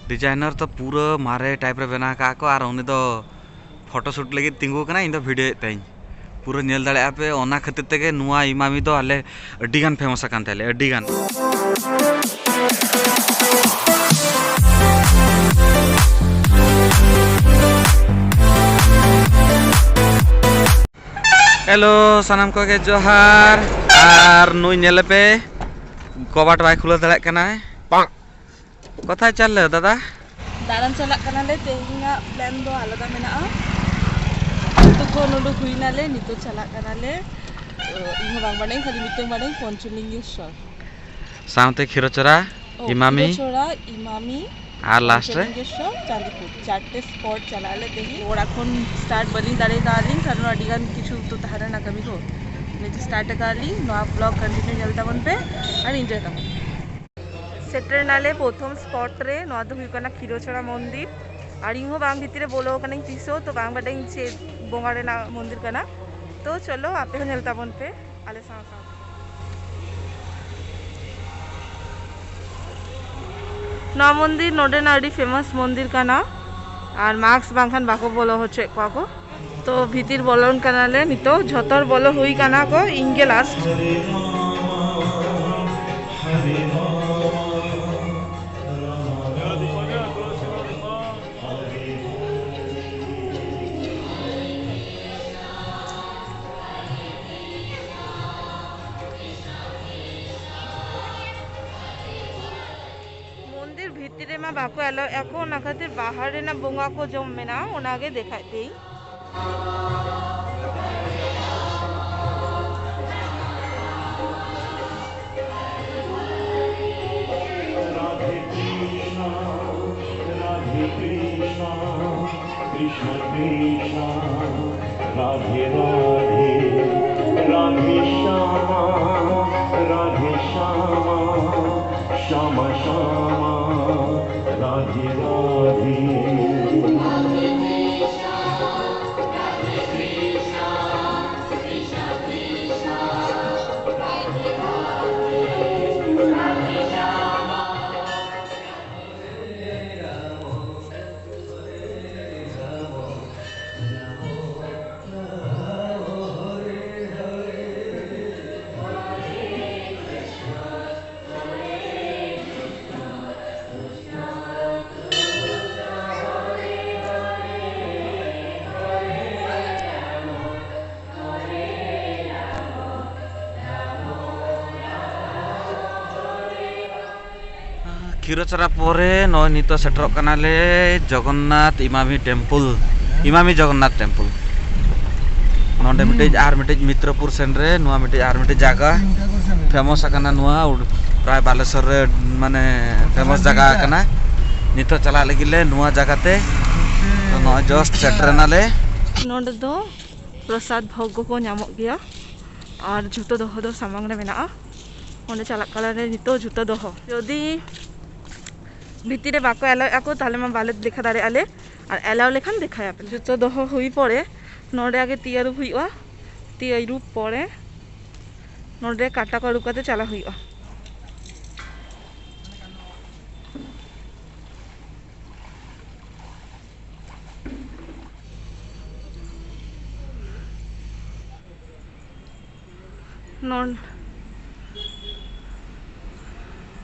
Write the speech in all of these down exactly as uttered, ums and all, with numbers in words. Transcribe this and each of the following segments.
Designer ᱫᱚ ᱯᱩᱨᱟᱹ ᱢᱟᱨᱮ ᱴᱟᱭᱤᱯ ᱨᱮ ᱵᱮᱱᱟᱣ ᱟᱠᱟᱫ ᱠᱚ, ᱟᱨ ᱩᱱᱤ ᱫᱚ ᱯᱷᱳᱴᱳ ᱥᱩᱴ ᱞᱟᱹᱜᱤᱫ ᱛᱤᱸᱜᱩ ᱟᱠᱟᱱᱟᱭ, ᱤᱧ ᱫᱚ ᱵᱷᱤᱰᱤᱭᱳᱭᱮᱫ ᱛᱟᱭᱟᱹᱧ᱾ ᱯᱩᱨᱟᱹ ᱧᱮᱞ ᱫᱟᱲᱮᱭᱟᱜᱼᱟ ᱯᱮ, ᱚᱱᱟ ᱠᱷᱟᱹᱛᱤᱨ ᱛᱮᱜᱮ ᱱᱚᱣᱟ ᱤᱢᱟᱢᱤ ᱫᱚ ᱟᱞᱮ ᱟᱹᱰᱤ ᱜᱟᱱ ᱯᱷᱮᱢᱟᱥ ᱟᱠᱟᱱ ᱛᱟᱞᱮᱭᱟ, ᱟᱹᱰᱤ ᱜᱟᱱ᱾ ᱦᱮᱞᱳ, ᱥᱟᱱᱟᱢ ᱠᱚᱜᱮ ᱡᱚᱦᱟᱨ᱾ ᱟᱨ ᱱᱩᱭ ᱧᱮᱞᱮᱯᱮ, ᱠᱚᱵᱟᱴ ᱵᱟᱭ ᱠᱷᱩᱞᱟᱹᱣ ᱫᱟᱲᱮᱭᱟᱜ ᱠᱟᱱᱟᱭ᱾ ᱠᱚᱛᱷᱟᱭ ᱪᱟᱞ ᱞᱮ ᱫᱟᱫᱟ? ᱫᱟᱬᱟᱱ ᱪᱟᱞᱟᱜ ᱠᱟᱱᱟᱞᱮ, ᱛᱮᱦᱮᱧᱟᱜ ᱯᱞᱮᱱ ᱫᱚ ᱟᱞᱟᱫᱟ ᱢᱮᱱᱟᱜᱼᱟ᱾ ᱟᱹᱛᱩ ᱠᱷᱚᱱ ᱩᱰᱩᱠ ᱦᱩᱭᱱᱟᱞᱮ, ᱱᱤᱛᱚᱜ ᱪᱟᱞᱟᱜ ᱠᱟᱱᱟᱞᱮ᱾ ᱤᱧ ᱦᱚᱸ ᱵᱟᱝ ᱵᱟᱰᱟᱭᱟᱹᱧ, ᱠᱷᱟᱹᱞᱤ ᱢᱤᱫᱴᱟᱝ ᱵᱟᱰᱟᱭᱟᱹᱧ, ᱯᱚᱧᱪᱚᱞᱤᱝᱜᱮᱥᱣᱚᱨ᱾ ᱥᱟᱶᱛᱮ ᱠᱷᱤᱨᱚᱪᱚᱨᱟ, ᱚ, ᱤᱢᱟᱢᱤ᱾ ᱠᱷᱤᱨᱚᱪᱚᱨᱟ, ᱤᱢᱟᱢᱤ, ᱟᱨ ᱞᱟᱥᱴ ᱨᱮ? ᱯᱚᱧᱪᱚᱞᱤᱝᱜᱮᱥᱣᱚᱨ, ᱪᱟᱸᱫᱤᱯᱩᱨ᱾ ᱪᱟᱨᱴᱮ ᱥᱯᱚᱴ ᱪᱟᱞᱟᱜ ᱟᱞᱮ ᱛᱮᱦᱮᱧ᱾ ᱚᱲᱟᱜ ᱠᱷᱚᱱ ᱥᱴᱟᱨᱴ ᱵᱟᱹᱞᱤᱧ ᱫᱟᱲᱮ ᱠᱟᱣᱫᱟᱞᱤᱧ, ᱠᱟᱨᱚᱱ ᱟᱹᱰᱤ ᱜᱟᱱ ᱠᱤᱪᱷᱩ ᱛᱚ ᱛᱟᱦᱮᱸ ᱞᱮᱱᱟ ᱠᱟᱹᱢᱤ ᱠᱚ᱾ ᱱᱤᱛᱚᱜ ᱥᱴᱟᱨᱴ ᱟᱠᱟᱫ ᱞᱤᱧ, ᱱᱚᱣᱟ ᱵᱞᱚᱜ ᱠᱚᱱᱴᱤᱱᱤᱭᱩ ᱧᱮᱞ ᱛᱟᱵᱚᱱ ᱯᱮ ᱟᱨ ᱤᱱᱡᱚᱭ ᱛᱟᱵᱚᱱ ᱯᱮ᱾ ᱥᱮᱴᱮᱨ ᱱᱟᱞᱮ ᱯᱨᱚᱛᱷᱚᱢ ᱥᱯᱚᱴ ᱨᱮ, ᱱᱚᱣᱟ ᱫᱚ ᱦᱩᱭᱩᱜ ᱠᱟᱱᱟ ᱠᱷᱤᱨᱚᱪᱚᱨᱟ ᱢᱚᱱᱫᱤᱨ᱾ ᱟᱨ ᱤᱧ ᱦᱚᱸ ᱵᱟᱝ ᱵᱷᱤᱛᱤᱨ ᱨᱮ ᱵᱚᱞᱚ ᱟᱠᱟᱱᱟᱧ ᱛᱤᱥ ᱦᱚᱸ, ᱛᱚ ᱵᱟᱝ ᱵᱟᱰᱟᱭᱟᱹᱧ ᱪᱮᱫ ᱵᱚᱸᱜᱟ ᱨᱮᱱᱟᱜ ᱢᱚᱱᱫᱤᱨ ᱠᱟᱱᱟ᱾ ᱛᱚ ᱪᱚᱞᱚ ᱟᱯᱮ ᱦᱚᱸ ᱧᱮᱞ ᱛᱟᱵᱚᱱ ᱯᱮ ᱟᱞᱮ ᱥᱟᱶ ᱥᱟᱶ᱾ ᱱᱚᱣᱟ ᱢᱚᱱᱫᱤᱨ ᱱᱚᱰᱮᱱᱟᱜ ᱟᱹᱰᱤ ᱯᱷᱮᱢᱟᱥ ᱢᱚᱱᱫᱤᱨ ᱠᱟᱱᱟ, ᱟᱨ ᱢᱟᱥᱠ ᱵᱟᱝᱠᱷᱟᱱ ᱵᱟᱠᱚ ᱵᱚᱞᱚ ᱦᱚᱪᱚᱭᱮᱫ ᱠᱚᱣᱟ ᱠᱚ᱾ ᱛᱚ ᱵᱷᱤᱛᱤᱨ ᱵᱚᱞᱚᱱ ᱠᱟᱱᱟᱞᱮ ᱱᱤᱛᱚᱜ, ᱡᱷᱚᱛᱚ ᱦᱚᱲ ᱵᱚᱞᱚ ᱦᱩᱭ ᱠᱟᱱᱟ ᱠᱚ, ᱤᱧ ᱜᱮ ᱞᱟᱥᱴ᱾ ᱢᱚᱱᱫᱤᱨ ᱵᱷᱤᱛᱨᱤ ᱨᱮᱢᱟ ᱵᱟᱠᱚ ᱮᱞᱟᱣᱮᱫᱼᱟ ᱠᱚ, ᱚᱱᱟ ᱠᱷᱟᱹᱛᱤᱨ ᱵᱟᱦᱟᱨ ᱨᱮᱱᱟᱜ ᱵᱚᱸᱜᱟ ᱠᱚ ᱡᱚᱢ ᱢᱮᱱᱟᱜᱼᱟ, ᱚᱱᱟᱜᱮ ᱫᱮᱠᱷᱟᱭᱮᱫ ᱛᱤᱧ᱾ कृष्ण कृष्ण राधे राधे, राधे श्यामा, राधे श्यामा, श्यामा श्यामा, राधे राधे। ᱠᱷᱤᱨᱚᱪᱟᱨᱟ ᱯᱚᱨᱮ ᱱᱚᱜᱼᱚᱭ ᱱᱤᱛᱚᱜ ᱥᱮᱴᱮᱨᱚᱜ ᱠᱟᱱᱟᱞᱮ ᱡᱚᱜᱚᱱᱱᱟᱛᱷ ᱤᱢᱟᱢᱤ ᱴᱮᱢᱯᱩᱞ, ᱤᱢᱟᱢᱤ ᱡᱚᱜᱚᱱᱱᱟᱛᱷ ᱴᱮᱢᱯᱩᱞ᱾ ᱱᱚᱰᱮ ᱢᱤᱫᱴᱤᱡ ᱟᱨ ᱢᱤᱫᱴᱤᱡ ᱢᱤᱛᱨᱚᱯᱩᱨ ᱥᱮᱱ ᱨᱮ ᱱᱚᱣᱟ ᱢᱤᱫᱴᱤᱡ ᱟᱨ ᱢᱤᱫᱴᱤᱡ ᱡᱟᱭᱜᱟ ᱯᱷᱮᱢᱟᱥ ᱟᱠᱟᱱᱟ, ᱱᱚᱣᱟ ᱩᱰ-, ᱯᱨᱟᱭ ᱵᱟᱞᱮᱥᱚᱨ ᱨᱮ ᱢᱟᱱᱮ ᱯᱷᱮᱢᱟᱥ ᱡᱟᱭᱜᱟ ᱠᱟᱱᱟ᱾ ᱱᱤᱛᱚᱜ ᱪᱟᱞᱟᱜ ᱞᱟᱹᱜᱤᱫ ᱞᱮ ᱱᱚᱣᱟ ᱡᱟᱭᱜᱟ ᱛᱮ᱾ ᱛᱚ ᱱᱚᱜᱼᱚᱭ ᱡᱚᱥᱴ ᱥᱮᱴᱮᱨ ᱮᱱᱟᱞᱮ᱾ ᱱᱚᱰᱮ ᱫᱚ ᱯᱨᱚᱥᱟᱫ ᱵᱷᱳᱜᱽ ᱠᱚ ᱧᱟᱢᱚᱜ ᱜᱮᱭᱟ ᱟᱨ ᱡᱷᱩᱛᱟᱹ ᱫᱚᱦᱚ ᱫᱚ ᱥᱟᱢᱟᱝ ᱨᱮ ᱢᱮᱱᱟᱜᱼᱟ᱾ ᱚᱸᱰᱮ ᱪᱟᱞᱟᱜ ᱠᱟᱱᱟ ᱞᱮ ᱱᱤᱛᱚᱜ ᱡᱷᱩᱛᱟᱹ ᱫᱚᱦᱚ᱾ ᱡᱩᱫᱤ ᱵᱷᱤᱛᱤᱨ ᱨᱮ ᱵᱟᱠᱚ ᱮᱞᱟᱣᱮᱫᱼᱟ ᱠᱚ, ᱛᱟᱦᱚᱞᱮ ᱢᱟ ᱵᱟᱞᱮ ᱫᱮᱠᱷᱟ ᱫᱟᱲᱮᱭᱟᱜᱼᱟ ᱞᱮ᱾ ᱟᱨ ᱮᱞᱟᱣ ᱞᱮᱠᱷᱟᱱ ᱫᱮᱠᱷᱟᱭᱟᱯᱮ᱾ ᱡᱷᱩᱛᱟᱹ ᱫᱚᱦᱚ ᱦᱩᱭ ᱯᱚᱨᱮ ᱱᱚᱰᱮ ᱟᱜᱮ ᱛᱤ ᱟᱹᱨᱩᱵ ᱦᱩᱭᱩᱜᱼᱟ᱾ ᱛᱤ ᱟᱹᱨᱩᱵ ᱯᱚᱨᱮ ᱱᱚᱰᱮ ᱠᱟᱴᱟ ᱠᱚ ᱟᱹᱨᱩᱵ ᱠᱟᱛᱮ ᱪᱟᱞᱟᱜ ᱦᱩᱭᱩᱜᱼᱟ᱾ ᱱᱚᱱ-,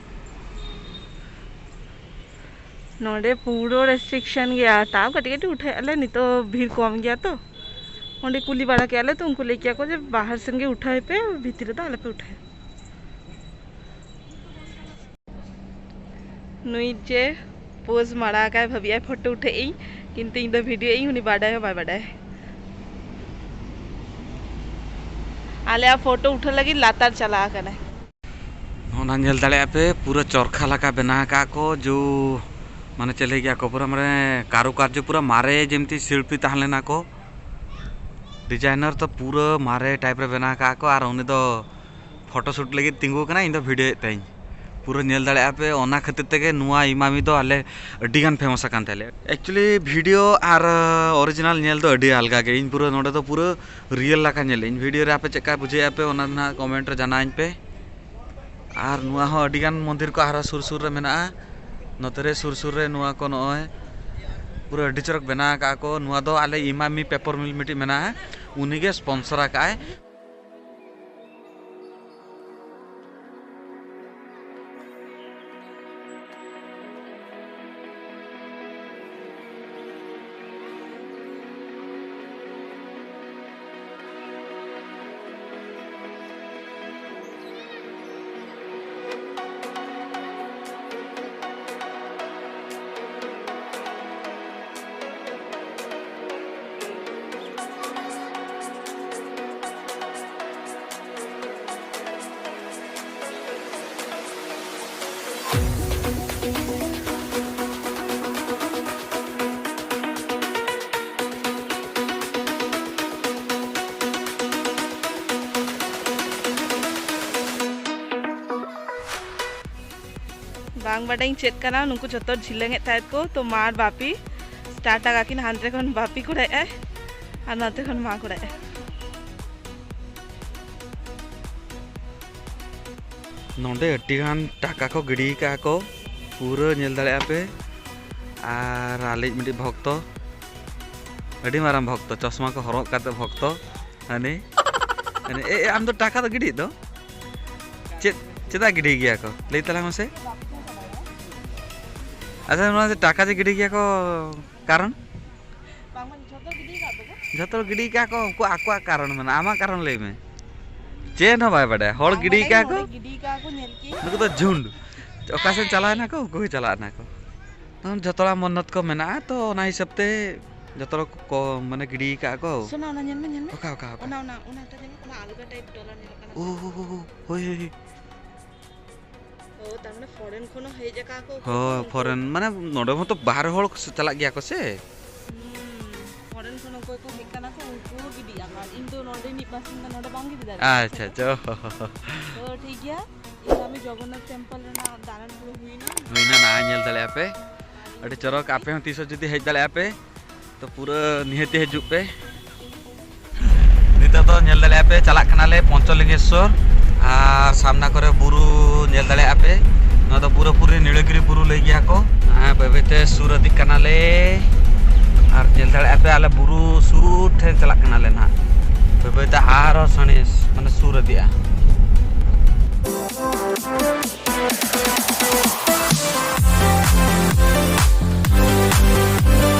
ᱱᱚᱰᱮ ᱯᱩᱨᱟᱹ ᱨᱮᱥᱴᱨᱤᱠᱥᱚᱱ ᱜᱮᱭᱟ, ᱛᱟᱣ ᱠᱟᱹᱴᱤᱡ ᱠᱟᱹᱴᱤᱡ ᱩᱴᱷᱟᱹᱣᱮᱫ ᱟᱞᱮ, ᱱᱤᱛᱚᱜ ᱵᱷᱤᱲ ᱠᱚᱢ ᱜᱮᱭᱟ ᱛᱚ᱾ ᱚᱸᱰᱮ ᱠᱩᱞᱤ ᱵᱟᱲᱟ ᱠᱮᱫᱼᱟ ᱞᱮ ᱛᱚ, ᱩᱱᱠᱩ ᱞᱟᱹᱭ ᱠᱮᱫᱼᱟ ᱠᱚ ᱡᱮ ᱵᱟᱦᱟᱨ ᱥᱮᱱ ᱜᱮ ᱩᱴᱷᱟᱹᱣ ᱯᱮ, ᱵᱷᱤᱛᱤᱨ ᱨᱮᱫᱚ ᱟᱞᱚᱯᱮ ᱩᱴᱷᱟᱹᱣᱟ᱾ ᱱᱩᱭ ᱡᱮ ᱯᱳᱡᱽ ᱢᱟᱨᱟ ᱟᱠᱟᱭ, ᱵᱷᱟᱹᱵᱤᱭᱟᱭ ᱯᱷᱳᱴᱳ ᱩᱴᱷᱟᱹᱜ ᱤᱧ, ᱠᱤᱱᱛᱩ ᱤᱧ ᱫᱚ ᱵᱷᱤᱰᱤᱭᱳ ᱤᱧ, ᱩᱱᱤ ᱵᱟᱰᱟᱭ ᱦᱚᱸ ᱵᱟᱭ ᱵᱟᱰᱟᱭ᱾ ᱟᱞᱮᱭᱟᱜ ᱯᱷᱳᱴᱳ ᱩᱴᱷᱟᱹᱣ ᱞᱟᱹᱜᱤᱫ ᱞᱟᱛᱟᱨ ᱪᱟᱞᱟᱣ ᱟᱠᱟᱱᱟᱭ᱾ ᱚᱱᱟ ᱧᱮᱞ ᱫᱟᱲᱮᱭᱟᱜᱼᱟ ᱯᱮ, ᱯᱩᱨᱟᱹ ᱪᱚᱨᱠᱷᱟ ᱞᱮᱠᱟ ᱵᱮᱱᱟᱣ ᱟᱠᱟᱫ ᱠᱚ, ᱡᱳ ᱢᱟᱱᱮ ᱪᱮᱫ ᱞᱟᱹᱭ ᱜᱮᱭᱟ ᱠᱚ, ᱯᱩᱨᱟᱹ ᱢᱟᱱᱮ ᱠᱟᱨᱩᱠᱟᱨᱡᱚ ᱯᱩᱨᱟᱹ ᱢᱟᱨᱮ ᱡᱮᱢᱛᱤ ᱥᱤᱞᱯᱤ ᱛᱟᱦᱮᱸ ᱞᱮᱱᱟ ᱠᱚ, ᱰᱤᱡᱟᱭᱱᱟᱨ ᱛᱚ ᱯᱩᱨᱟᱹ ᱢᱟᱨᱮ ᱴᱟᱭᱤᱯ ᱨᱮ ᱵᱮᱱᱟᱣ ᱟᱠᱟᱫ ᱠᱚ᱾ ᱟᱨ ᱩᱱᱤ ᱫᱚ ᱯᱷᱳᱴᱳ ᱥᱩᱴ ᱞᱟᱹᱜᱤᱫ ᱛᱤᱸᱜᱩ ᱟᱠᱟᱱᱟ, ᱤᱧ ᱫᱚ ᱵᱷᱤᱰᱤᱭᱳᱭᱮᱫ ᱛᱟᱭᱟᱹᱧ᱾ ᱯᱩᱨᱟᱹ ᱧᱮᱞ ᱫᱟᱲᱮᱭᱟᱜᱼᱟ ᱯᱮ, ᱚᱱᱟ ᱠᱷᱟᱹᱛᱤᱨ ᱛᱮᱜᱮ ᱱᱚᱣᱟ ᱤᱢᱟᱢᱤ ᱫᱚ ᱟᱞᱮ ᱟᱹᱰᱤ ᱜᱟᱱ ᱯᱷᱮᱢᱟᱥ ᱟᱠᱟᱱ ᱛᱟᱞᱮᱭᱟ᱾ ᱮᱠᱪᱩᱭᱮᱞᱤ ᱵᱷᱤᱰᱤᱭᱳ ᱟᱨ ᱚᱨᱤᱡᱤᱱᱟᱞ ᱧᱮᱞ ᱫᱚ ᱟᱹᱰᱤ ᱟᱞᱜᱟ ᱜᱮ᱾ ᱤᱧ ᱯᱩᱨᱟᱹ ᱱᱚᱰᱮ ᱫᱚ ᱯᱩᱨᱟᱹ ᱨᱤᱭᱮᱞ ᱞᱮᱠᱟ ᱧᱮᱞ ᱟᱹᱧ᱾ ᱵᱷᱤᱰᱤᱭᱳ ᱨᱮ ᱟᱯᱮ ᱪᱮᱫ ᱞᱮᱠᱟ ᱵᱩᱡᱷᱟᱹᱣᱮᱫᱼᱟ ᱯᱮ, ᱚᱱᱟ ᱫᱚ ᱱᱟᱦᱟᱜ ᱠᱚᱢᱮᱱᱴ ᱨᱮ ᱡᱟᱱᱟᱣᱟᱹᱧ ᱯᱮ᱾ ᱟᱨ ᱱᱚᱣᱟ ᱦᱚᱸ ᱟᱹᱰᱤ ᱜᱟᱱ ᱢᱚᱱᱫᱤᱨ ᱠᱚ ᱟᱨᱦᱚᱸ ᱥᱩᱨ ᱥᱩᱨ ᱨᱮ ᱢᱮᱱᱟᱜᱼᱟ᱾ ᱱᱚᱛᱮ ᱨᱮ ᱥᱩᱨ ᱥᱩᱨ ᱨᱮ ᱱᱚᱣᱟ ᱠᱚ ᱱᱚᱜᱼᱚᱭ ᱯᱩᱨᱟᱹ ᱟᱹᱰᱤ ᱪᱚᱨᱚᱠ ᱵᱮᱱᱟᱣ ᱟᱠᱟᱫᱼᱟ ᱠᱚ᱾ ᱱᱚᱣᱟ ᱫᱚ ᱟᱞᱮ ᱤᱢᱟᱢᱤ ᱯᱮᱯᱟᱨ ᱢᱤᱞ ᱢᱤᱫᱴᱤᱡ ᱢᱮᱱᱟᱜᱼᱟ, ᱩᱱᱤ ᱜᱮ ᱥᱯᱚᱱᱥᱚᱨ ᱟᱠᱟᱫᱼᱟᱭ᱾ ᱵᱟᱝ ᱵᱟᱰᱟᱭᱤᱧ ᱪᱮᱫ ᱠᱟᱱᱟ, ᱱᱩᱠᱩ ᱡᱷᱚᱛᱚ ᱡᱷᱤᱞᱟᱹᱝ ᱮᱫ ᱛᱟᱦᱮᱸᱫ ᱠᱚ, ᱛᱚ ᱢᱟ ᱟᱨ ᱵᱟᱯᱤ ᱥᱴᱟᱨᱴ ᱟᱠᱟᱫ ᱠᱤᱱ, ᱦᱟᱱᱛᱮ ᱠᱷᱚᱱ ᱵᱟᱯᱤ ᱠᱚᱲᱟᱭᱮᱫ ᱟᱭ ᱟᱨ ᱱᱚᱛᱮ ᱠᱷᱚᱱ ᱢᱟ ᱠᱚᱲᱟᱭᱮᱫ ᱟᱭ᱾ ᱱᱚᱰᱮ ᱟᱹᱰᱤ ᱜᱟᱱ ᱴᱟᱠᱟ ᱠᱚ ᱜᱤᱰᱤ ᱠᱟᱜᱼᱟ ᱠᱚ, ᱯᱩᱨᱟᱹ ᱧᱮᱞ ᱫᱟᱲᱮᱭᱟᱜᱼᱟ ᱯᱮ᱾ ᱟᱨ ᱟᱞᱮᱭᱤᱡ ᱢᱤᱫᱴᱤᱡ ᱵᱷᱚᱠᱛᱚ, ᱟᱹᱰᱤ ᱢᱟᱨᱟᱝ ᱵᱷᱚᱠᱛᱚ, ᱪᱚᱥᱢᱟ ᱠᱚ ᱦᱚᱨᱚᱜ ᱠᱟᱛᱮ ᱵᱷᱚᱠᱛᱚ᱾ ᱦᱟᱹᱱᱤ, ᱦᱟᱹᱱᱤ, ᱮ, ᱮ, ᱟᱢ ᱫᱚ ᱴᱟᱠᱟ ᱫᱚ ᱜᱤᱰᱤᱭᱮᱫ ᱫᱚ? ᱪᱮᱫ, ᱪᱮᱫᱟᱜ ᱜᱤᱰᱤ ᱜᱮᱭᱟ ᱠᱚ? ᱞᱟᱹᱭ ᱛᱟᱞᱟᱝ ᱢᱮᱥᱮ᱾ ᱟᱪᱪᱷᱟ, ᱱᱚᱣᱟ ᱡᱮ ᱴᱟᱠᱟ ᱡᱮ ᱜᱤᱰᱤ ᱜᱮᱭᱟ ᱠᱚ, ᱠᱟᱨᱚᱱ? ᱵᱟᱝ, ᱵᱟᱝ, ᱡᱷᱚᱛᱚ ᱜᱤᱰᱤ ᱠᱟᱜ ᱫᱚᱠᱚ᱾ ᱡᱷᱚᱛᱚ ᱜᱤᱰᱤ ᱠᱟᱜ ᱠᱚ, ᱩᱱᱠᱩ ᱟᱠᱚᱣᱟᱜ ᱠᱟᱨᱚᱱ ᱢᱮᱱᱟᱜᱼᱟ, ᱟᱢᱟᱜ ᱠᱟᱨᱚᱱ ᱞᱟᱹᱭ ᱢᱮ᱾ ᱪᱮᱫ ᱦᱚᱸ ᱵᱟᱭ ᱵᱟᱰᱟᱭᱟ, ᱦᱚᱲ ᱵᱟᱝ ᱜᱤᱰᱤ ᱵᱟᱰᱟᱭ, ᱠᱟᱜ ᱠᱚ᱾ ᱱᱚᱰᱮ ᱜᱤᱰᱤ ᱠᱟᱜ ᱠᱚ, ᱧᱮᱞ ᱠᱮᱜ ᱱᱩᱠᱩ ᱫᱚ ᱡᱷᱩᱸᱰ, ᱚᱠᱟ ᱥᱮᱫ ᱪᱟᱞᱟᱣ ᱮᱱᱟ ᱠᱚ, ᱩᱱᱠᱩ ᱜᱮ ᱪᱟᱞᱟᱣ ᱮᱱᱟ ᱠᱚ᱾ ᱡᱷᱚᱛᱚ ᱦᱚᱲᱟᱜ ᱢᱚᱱᱱᱚᱛ ᱠᱚ ᱢᱮᱱᱟᱜᱼᱟ, ᱛᱚ ᱚᱱᱟ ᱦᱤᱥᱟᱹᱵ ᱛᱮ ᱡᱷᱚᱛᱚ ᱦᱚᱲ ᱠᱚ, ᱢᱟᱱᱮ, ᱜᱤᱰᱤ ᱠᱟᱜᱼᱟ ᱠᱚ᱾ ᱥᱳᱱᱟ, ᱚᱱᱟ ᱧᱮᱞ ᱢᱮ, ᱧᱮᱞ ᱢᱮ᱾ ᱚᱠᱟ, ᱚᱠᱟ, ᱚᱠᱟ? ᱚᱱᱟ, ᱚᱱᱟ, ᱚᱱᱟᱴᱟ ᱧᱮᱞ ᱢᱮ, ᱚᱱᱟ ᱟᱞᱜᱟ ᱴᱟᱭᱤᱯ ᱰᱚᱞᱟᱨ ᱧᱮᱞᱚᱜ ᱠᱟᱱᱟ ᱳ, ᱥᱮ? ᱳ, ᱳ, ᱳ, ᱦᱳᱭ, ᱦᱳᱭ, ᱦᱳᱭ᱾ ᱳ, ᱛᱟᱨ ᱢᱟᱱᱮ ᱯᱷᱚᱨᱮᱱ ᱠᱷᱚᱱ ᱦᱚᱸ ᱦᱮᱡ ᱟᱠᱟ ᱠᱚ, ᱦᱳᱭ, ᱩᱱᱠᱩ ᱯᱷᱚᱨᱮᱱ, ᱢᱟᱱᱮ, ᱱᱚᱰᱮ ᱦᱚᱸᱛᱚ ᱵᱟᱦᱨᱮ ᱦᱚᱲ ᱠᱚ ᱪᱟᱞᱟᱜ ᱜᱮᱭᱟ ᱠᱚ ᱥᱮ? ᱦᱩᱸ, ᱯᱷᱚᱨᱮᱱ ᱠᱷᱚᱱ ᱚᱠᱚᱭ ᱠᱚ ᱦᱮᱡ ᱠᱟᱱᱟ ᱠᱚ, ᱩᱱᱠᱩ ᱦᱚᱸ ᱜᱤᱰᱤᱭᱟ ᱠᱚ᱾ ᱟᱨ ᱤᱧ ᱫᱚ ᱱᱚᱰᱮᱱᱤᱡ ᱵᱟᱥᱤᱱᱫᱟ, ᱱᱚᱰᱮ ᱵᱟᱝ ᱜᱤᱰᱤ ᱫᱟᱲᱮᱭᱟᱜᱼᱟ᱾ ᱟᱪᱪᱷᱟ, ᱟᱪᱪᱷᱟ, ᱳ, ᱦᱳ, ᱦᱳ, ᱦᱳ᱾ ᱛᱚ, ᱴᱷᱤᱠ ᱜᱮᱭᱟ, ᱤᱧ ᱟᱢᱤ ᱡᱚᱜᱚᱱᱱᱟᱛᱷ ᱴᱮᱢᱯᱚᱞ ᱨᱮᱱᱟᱜ ᱫᱟᱬᱟᱱ ᱯᱩᱨᱟᱹ ᱦᱩᱭᱱᱟ᱾ ᱦᱩᱭᱱᱟ, ᱱᱟ ᱧᱮᱞ ᱫᱟᱲᱮᱭᱟᱜᱼᱟ ᱯᱮ᱾ ᱟᱹᱰᱤ ᱪᱚᱨᱚᱠ, ᱟᱯᱮ ᱦᱚᱸ ᱛᱤᱥ ᱦᱚᱸ ᱡᱩᱫᱤ ᱦᱮᱡ ᱫᱟᱲᱮᱭᱟᱜᱼᱟ ᱯᱮ, ᱛᱚ ᱯᱩᱨᱟᱹ ᱱᱤᱦᱟᱹᱛᱤ ᱦᱤᱡᱩᱜ ᱯᱮ᱾ ᱱᱤᱛᱚᱜ ᱫᱚ ᱧᱮᱞ ᱫᱟᱲᱮᱭᱟᱜᱼᱟ ᱯᱮ, ᱪᱟᱞᱟᱜ ᱠᱟᱱᱟᱞᱮ ᱯᱚᱧᱪᱚᱞᱤᱝᱜᱮᱥᱣᱚᱨ, ᱟᱨ ᱥᱟᱢᱱᱟ ᱠᱚᱨᱮ ᱵᱩᱨᱩ ᱧᱮᱞ ᱫᱟᱲᱮᱭᱟᱜᱼᱟ ᱯᱮ᱾ ᱱᱚᱣᱟ ᱫᱚ ᱯᱩᱨᱟᱹᱯᱩᱨᱤ ᱱᱤᱞᱟᱜᱤᱨᱤ ᱵᱩᱨᱩ ᱞᱟᱹᱭ ᱜᱮᱭᱟ ᱠᱚ᱾ ᱦᱮᱸ, ᱵᱟᱹᱭ ᱵᱟᱹᱭ ᱛᱮ ᱥᱩᱨ ᱤᱫᱤᱜ ᱠᱟᱱᱟᱞᱮ, ᱟᱨ ᱧᱮᱞ ᱫᱟᱲᱮᱭᱟᱜᱼᱟ ᱯᱮ, ᱟᱞᱮ ᱵᱩᱨᱩ ᱥᱩᱨ ᱴᱷᱮᱱ ᱪᱟᱞᱟᱜ ᱠᱟᱱᱟᱞᱮ ᱱᱟᱦᱟᱜ᱾ ᱵᱟᱹᱭ ᱵᱟᱹᱭ ᱛᱮ ᱟᱨᱦᱚᱸ ᱥᱟᱺᱜᱤᱧ, ᱢᱟᱱᱮ, ᱥᱩᱨ ᱤᱫᱤᱜᱼᱟ᱾